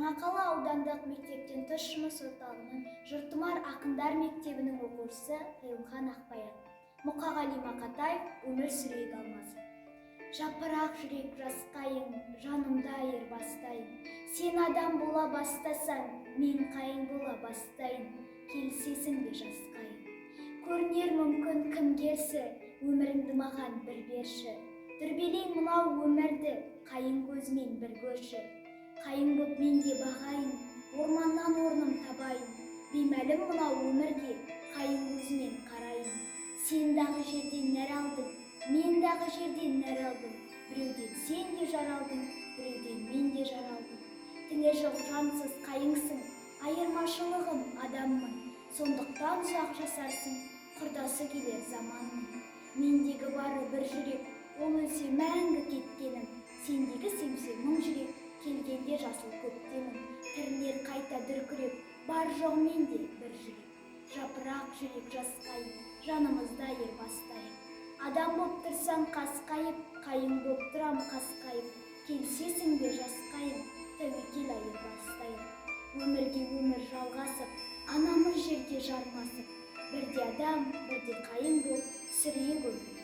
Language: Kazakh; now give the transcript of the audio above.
Жаңақала аудандық мектептен тыс жұмыс орталығының Жұртұмар ақындар мектебінің оқушысы Ғилымхан Ақбаян. Мұқағали Мақатаев, «Өмір сүрейік алмасып». Жапырақ жүрек жас қайың, жанымда айырбастайын. Сен адам бола бастасаң, мен қайың бола бастайын. Келісесің бе, жас қайың? Көрінер мүмкін кім керсі, өміріңді маған бір берші. Дүрбелең мынау өмірді қайың көзімен бір көрші. Қайың боп мен де бағайын, орманнан орным табайын. Беймәлім мынау өмірге қайың көзімен қарайын. Сен дағы жерден нәр алдың, мен дағы жерден нәр алдым. Біреуден сен де жаралдың, біреуден мен де жаралдым. Тілі жоқ жансыз қайыңсың, айырмашылығым адаммын. Сондықтан ұзақ жасарсың, құрдасы келер заманның. Мендегі бары бір жүрек, ол өлсе, мәңгі кеткенім. Сендегі семсе мың жүрек, келгенде жасыл көктемің. Тірілер қайта дүркіреп, бар жоғымен де бір жүрек. Жапырақ жүрек жас қайың, жанымызда айырбастайық. Адам боп тұрсаң қасқайып, қайың боп тұрам қасқайып. Келісесің бе, жас қайың? Тәуекел айырбастайық. Өмірге өмір жалғасып, анамыз жерге жармасып, бірде адам, бірде қайың боп сүрейік өмір.